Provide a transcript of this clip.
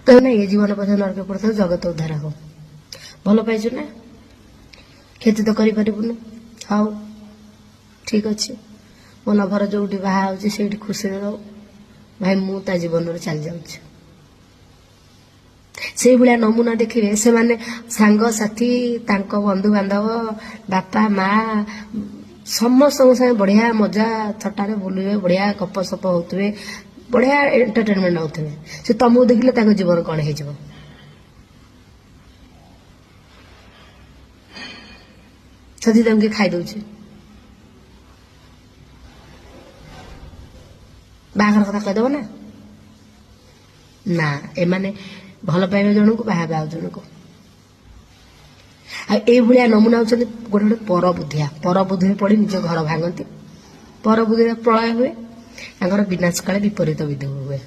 କହିବେ ନା ଏ ଜୀବନ ପଛେ ନରକେ ପଡ଼ିଥାଉ, ଜଗତ ଉଦ୍ଧାର ହଉ। ଭଲ ପାଇଛୁ ନା, କ୍ଷତି ତ କରିପାରିବୁନୁ। ହଉ ଠିକ ଅଛି, ମୋ ଲଭର ଯୋଉଠି ବାହା ହଉଛି ସେଇଠି ଖୁସିରେ ରହୁ ଭାଇ, ମୁଁ ତା ଜୀବନରେ ଚାଲି ଯାଉଛି। ସେଇଭଳିଆ ନମୁନା ଦେଖିବେ ସେମାନେ ସାଙ୍ଗସାଥି, ତାଙ୍କ ବନ୍ଧୁବାନ୍ଧବ, ବାପା ମା ସମସ୍ତଙ୍କ ସାଙ୍ଗେ ବଢିଆ ମଜା ଥଟ୍ଟାରେ ବୁଲିବେ, ବଢିଆ ଗପସପ ହଉଥିବେ, ବଢିଆ ଏଣ୍ଟରଟେନମେଣ୍ଟ ହଉଥିବେ। ସେ ତମକୁ ଦେଖିଲେ ତାଙ୍କ ଜୀବନ କଣ ହେଇଯିବ। ଯଦି ତାଙ୍କୁ କିଏ ଖାଇଦଉଛି, ବାହାଘର କଥା କହିଦବ ନା? ନା, ଏମାନେ ଭଲ ପାଇବେ ଜଣକୁ, ବାହା ହେବେ ଆଉ ଜଣକୁ। ଆଉ ଏଇଭଳିଆ ନମୁନା ହଉଛନ୍ତି ଗୋଟେ ଗୋଟେ ପରବୁଦ୍ଧିଆ। ପରବୁଦ୍ଧିରେ ପଡି ନିଜ ଘର ଭାଙ୍ଗନ୍ତି, ପରବୁଦ୍ଧିରେ ପ୍ରଳୟ ହୁଏ, ତାଙ୍କର ବିନାଶ କାଳେ ବିପରୀତ ବିଧି ହୁଏ।